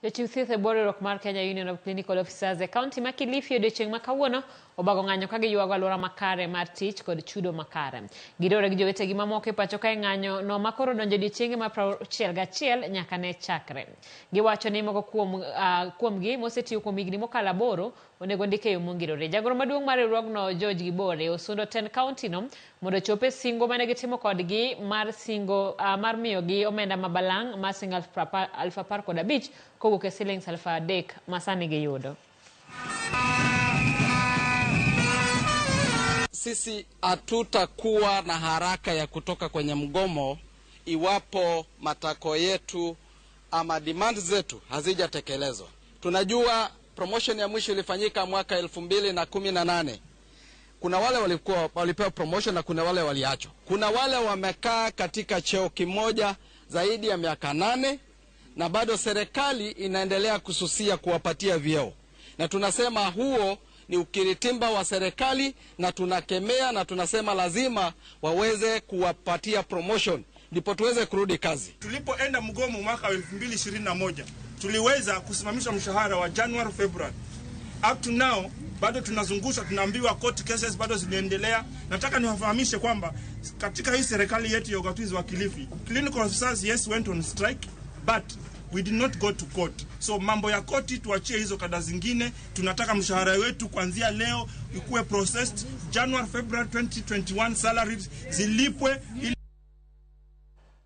Jochiw thieth e bwo riwruok mar Kenya Union of Clinical Officers e kaunti ma Kilifi odiochieng' ma kawuono obago ng'anyo ka giywago alwora makare mar tich kod chudo makare. Giriwore gi jowetegi mamoko e pacho kae ng'anyo no ma koro odonjo e odiochienge ma 61 nyaka ne chakre. Giwacho ni moko kuom kuomgi mosetiyo kuom higni mokalo 8 onego ndik e yo mongirore. Jagoro maduong' mar riwruogno George Gibore osundo tend kaunti no mondo ochop e singo mane gitimo kodgi mar singo mar miyogi omenda ma balang' mar siling 15,000 kowuok e silings 3,000 ma sani giyudo. Sisi hatutakuwa na haraka ya kutoka kwenye mgomo iwapo matako yetu ama demand zetu hazijatekelezwa. Tunajua promotion ya mwisho ilifanyika mwaka 2018. Kuna wale walipewa promotion na kuna wale waliachwa. Kuna wale wamekaa katika cheo kimoja zaidi ya miaka 8 na bado serikali inaendelea kususia kuwapatia vyeo. Na tunasema huo ni ukiritimba wa serikali na tunakemea na tunasema lazima waweze kuwapatia promotion ndipo tuweze kurudi kazi. Tulipoenda mgomo mwaka 2021 tuliweza kusimamisha mshahara wa January February. Up to now bado tunazungushwa, tunaambiwa court cases bado zinaendelea. Nataka niwafahamishe kwamba katika hii serikali yetu ya ugatuzi wa Kilifi, clinical officers yes went on strike but we did not go to court. So mambo ya koti tuachie hizo kada zingine. Tunataka mshahara wetu kuanzia leo ikuwe processed. January February 2021 salaries zilipwe ili